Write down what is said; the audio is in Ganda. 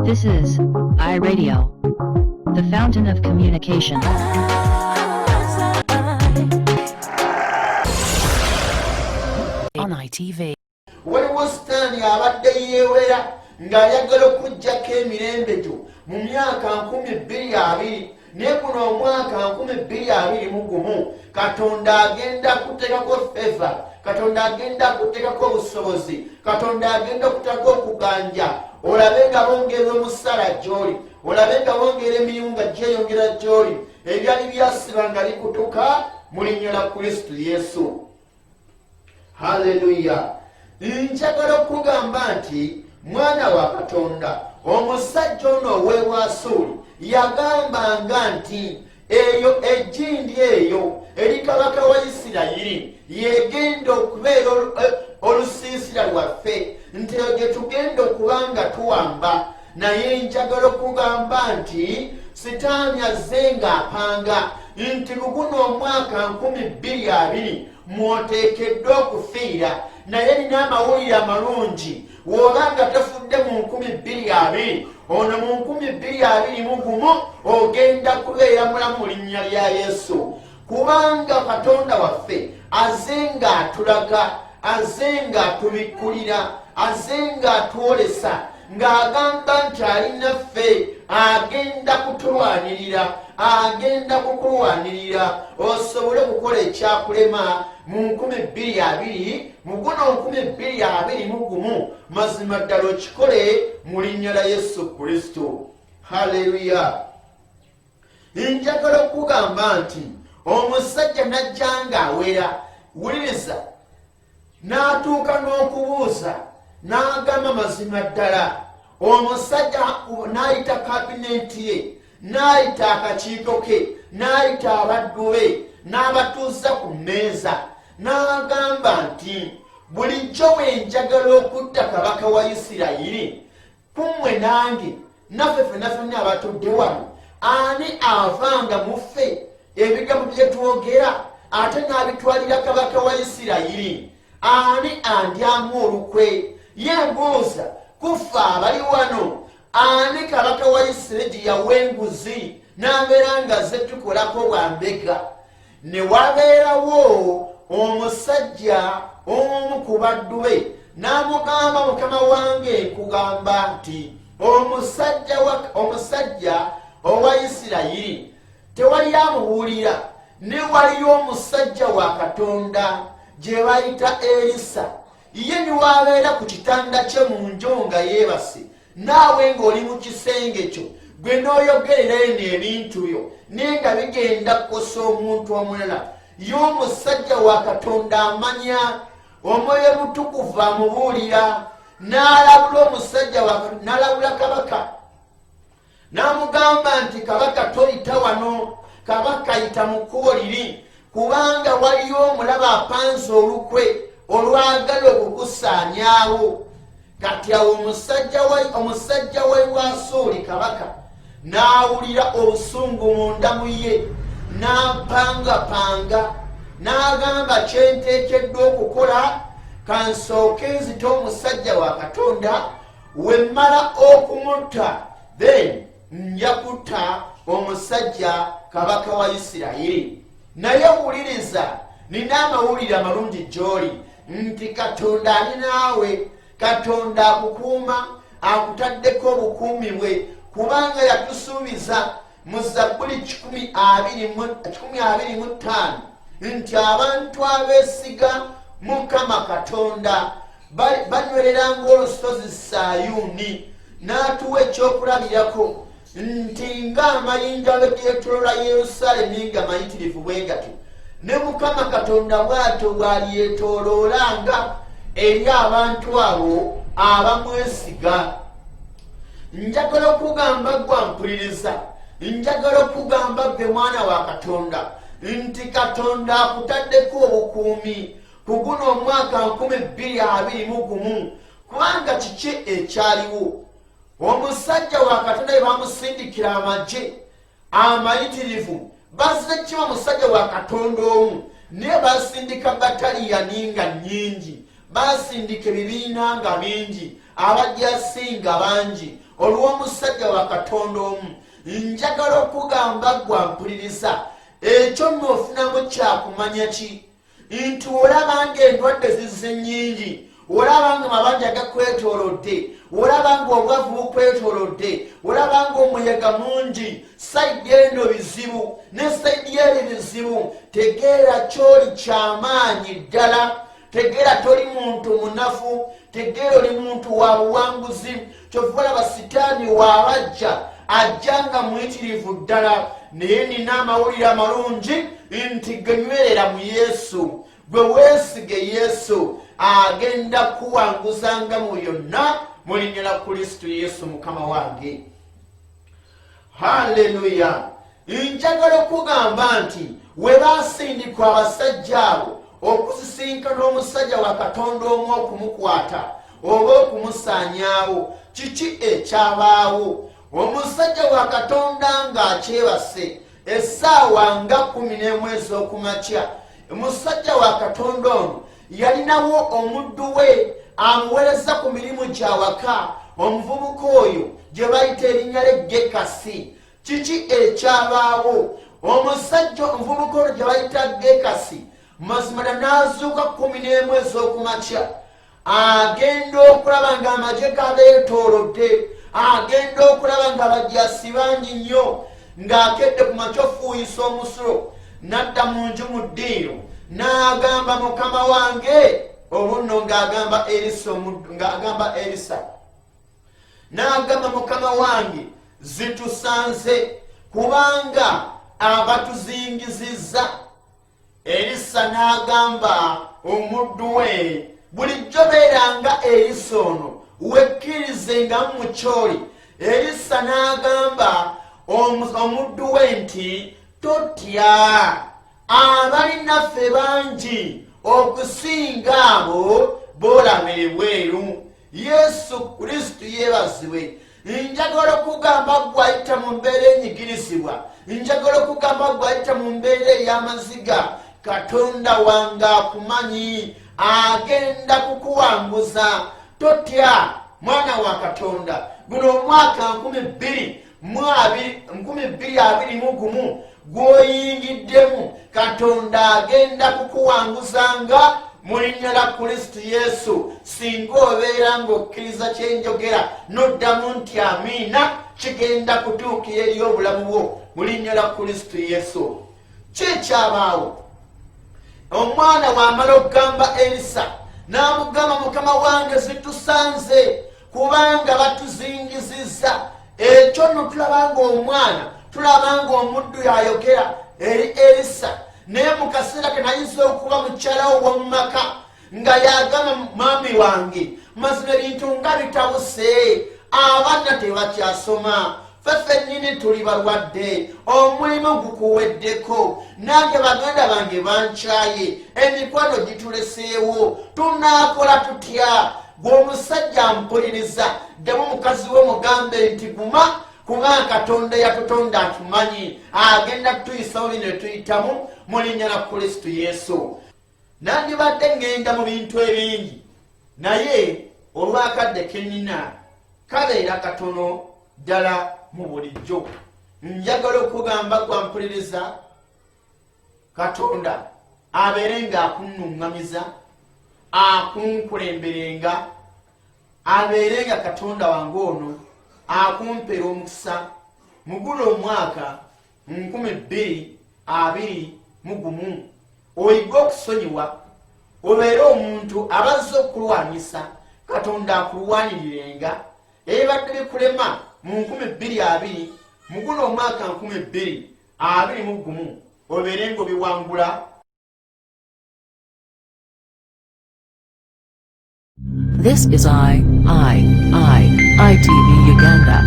This is iRadio, the fountain of communication. On ITV. Waliwo Sitaani abadde yeewera ng'ayagala okuggyako emirembe gyo mu myaka 2020, naye guno omwaka 2021 Katonda agenda kuteekako feva, Katonda agenda kuteekako obusobozi, Katonda agenda okuteekako okuganja, olabe nga bongera omusala gy'oli, olabe nga bongera emirimu nga gyeyongera gy'oli, ebyali byasiba nga bikutuka mu linnya la Kristo Yesu. Haleluya! Njagala okugamba nti mwana wa Katonda, omusajja ono ow'Ebwasuuli yagambanga nti eyo ejjindi eyo eri kabaka wa Isirayiri yegenda okubeera olusiisira lwaffe, nti eyo gye tugenda okuba nga tuwamba. Naye njagala okugamba nti Sitaani azze ng'apanga nti guguno omwaka 2020 mwoteekeddwa okufiira, naye nina amawulire amalungi: w'oba nga tofudde mu 2020, ono mu 2021 ogenda kubeera mulamu mu linnya lya Yesu, kubanga Katonda waffe aze ng'atulaga, aze ng'atubikkulira, aze ng'atwolesa ng'agamba nti ali naffe, agenda kutulwanirira, agenda kukulwanirira osobole okukola ekyakulema mu 2020, mu guno 2021. Mazima ddala okikole mu linnya lya Yesu Kristo. Haleluya! Njagala okugamba nti omusajja najja ng'awera, wuliriza, n'atuuka n'okubuuza n'agamba, mazima ddala omusajja n'ayita kabinenti ye, n'ayita akakiiko ke, n'ayita abaddu be, n'abatuuza ku mmeeza, n'agamba nti bulijjo bwe njagala okutta kabaka wa Isirayiri, kummwe nange naffe fenna fenna abatudde wano, ani avanga mu ffe ebigambo bye twogera ate n'abitwalira kabaka wa Isirayiri? Ani andyamu olukwe? Ye mbuuza, kufa abali wano, ani kabaka wa Isirayiri gye yawa enguzi n'abeera nga ze tukolako bwa mbega? Ne wabeerawo omusajja omu ku baddu be n'amugamba, mukama wange, nkugamba nti omusajja owa Isirayiri tewali amubuulira, ne waliyo omusajja wa Katonda gye bayita Erisa, ye niwaabeera ku kitanda kye mu nju nga yeebase, naawe ng'oli mu kisenge kyo, gwe n'oyogerera eno ebintu byo, naye nga bigenda kukosa omuntu omulala. Ye omusajja wa Katonda amanya Omwoyo Mutukuvu amubuulira, n'alabula omusajja, n'alabula kabaka, n'amugamba nti kabaka toyita wano, kabaka yita mu kkubo liri, kubanga waliyo omulaba apanze olukwe olwagala okukusaanyaawo. Kati awo omusajja wa Bwasuuli kabaka n'awulira obusungu munda mu ye, n'apangapanga, n'agamba, kyenteekeddwa okukola, kansooke nzite omusajja wa Katonda, wemmala okumutta then nja kutta omusajja kabaka wa Isirayiri. Naye wuliriza, nina amawulire amalungi gy'oli nti Katonda ali naawe, Katonda akukuuma, akutaddeko obukuumi bwe, kubanga yatusuubiza mu Zabbuli 125 nti abantu abeesiga Mukama Katonda banywerera ng'olusozi Sayuuni, n'atuwa ekyokulabirako nti ng'amayinja bwe geetoloola Yerusaalemi nga mayitirivu bwe gatyo, ne Mukama Katonda bw'atyo bw'alyetooloolanga eri abantu abo abamwesiga. Njagala okugamba gwa mpuliriza, njagala okugamba gwe mwana wa Katonda nti Katonda akutaddeko obukuumi ku guno omwaka 2021. Kubanga kiki ekyaliwo? Omusajja wa Katonda bwe bamusindikira amagye amayitirivu, bazze kiba musajja wa Katonda omu, naye basindika bataliyani nga nnyingi, basindika ebibiina nga bingi, abajasi nga bangi. olw'omusajja wa Katonda omu. Njagala okugamba gwa mpuliriza, ekyo nno ofunamu kyakumanya ki? Nti olaba nga endwadde zizze nnyingi, olaba nga mabanja gakwetoolodde, olaba nga obwavu bukwetoolodde, olaba nga omuyaga mungi, sayidi eno bizibu ne sayidi eri bizibu. Tegeera kyoli kyamaanyi ddala, tegeera toli muntu munafu, tegeera oli muntu wa buwanguzi. Kyova olaba sitaani waabajja ajja nga muyitirivu ddala, naye nina amawulire amalungi nti genywerera mu Yesu, gwe weesige Yesu, agenda kuwanguzanga mu yonna mu linnya la Kristo Yesu mukama wange. Haleluya! Njagala okugamba nti we baasindikwa abasajja abo okusisinkana omusajja wa Katonda omu okumukwata oba okumusaanyaawo, kiki ekyabaawo? Omusajja wa Katonda ng'akyebase essaawa nga 11 ez'okumakya, omusajja wa Katonda ono yalinawo omuddu we amuweereza ku mirimu gy'awaka, omuvubuka oyo gye bayita erinnya lye Gekasi. Kiki ekyabaawo? Omusajja omuvubuka ono gye bayita Gekasi mazima dda n'azuuka 11 ez'okumakya, agenda okulaba ng'amagye gabeetoolodde, agenda okulaba nga abajasi bangi nnyo. Ng'akedde ku makya ofuuyisa omusulo, n'adda mu nju mu ddiiro n'agamba mukama wange olunno, ng'agamba Erisa, ng'agamba Erisa, n'agamba mukama wange zitusanze, kubanga abatuzingizizza. Erisa n'agamba omuddu we, bulijjo beeranga Erisa ono, wekkirizengamu mu kyoli. Erisa n'agamba omuddu we nti totya, abalinaffe bangi okusinga abo boolaba ebweru. Yesu Kristo yeebazibwe. Njagala okugamba gwe ayita mu mbeera enyigirizibwa, njagala okugamba gwe ayita mu mbeera ey'amaziga, Katonda wange akumanyi, agenda kukuwanguza. Totya mwana wa Katonda. Guno omwaka 2021 gw'oyingiddemu, Katonda agenda kukuwanguzanga mu linnya la Kristo Yesu. Singa obeera ng'okkiriza kyenjogera n'oddamu nti amiina, kigenda kutuukira eri obulamu bwo mu linnya la Kristo Yesu. Ki ekyabaawo? Omwana wamala okugamba Erisa n'amugamba, mukama wange zitusanze, kubanga batuzingizizza. Ekyo nno tulaba ng'omwana, tulaba ng'omuddu yayogera eri Erisa, naye mu kaseera ke nayinza okuba mukyalawo w'omu maka nga yagamba mwami wange, mazima ebintu nga bitabuse, abaana tebakyasoma, ffe ffennyini tuli balwadde, omulimu gukuweddeko, nange baganda bange bankyaye, emikwano gituleseewo, tunaakola tutya? Gwe omusajja mpuliriza, ddamu mukazi we mugambe nti guma, kubanga Katonda yatutonda atumanyi, agenda kutuyisawo bino tuyitamu mu linnya la Kristo Yesu. Nandibadde ŋŋenda mu bintu ebingi, naye olw'akadde ke nnina kabeera katono ddala mu bulijjo. Njagala okugamba gwa mpuliriza, Katonda abeere ng'akunnuŋŋamiza, akunkulemberenga, abeere nga Katonda wange ono akumpeera omukisa mu guno omwaka 2021, oyige okusonyiwa, obeere omuntu abazze okulwanyisa, Katonda akulwanirirenga. Ebibadde bikulema mu 2020, mu guno omwaka 2021 obeere ng'obiwangula. This is I, I, I, ITV Uganda.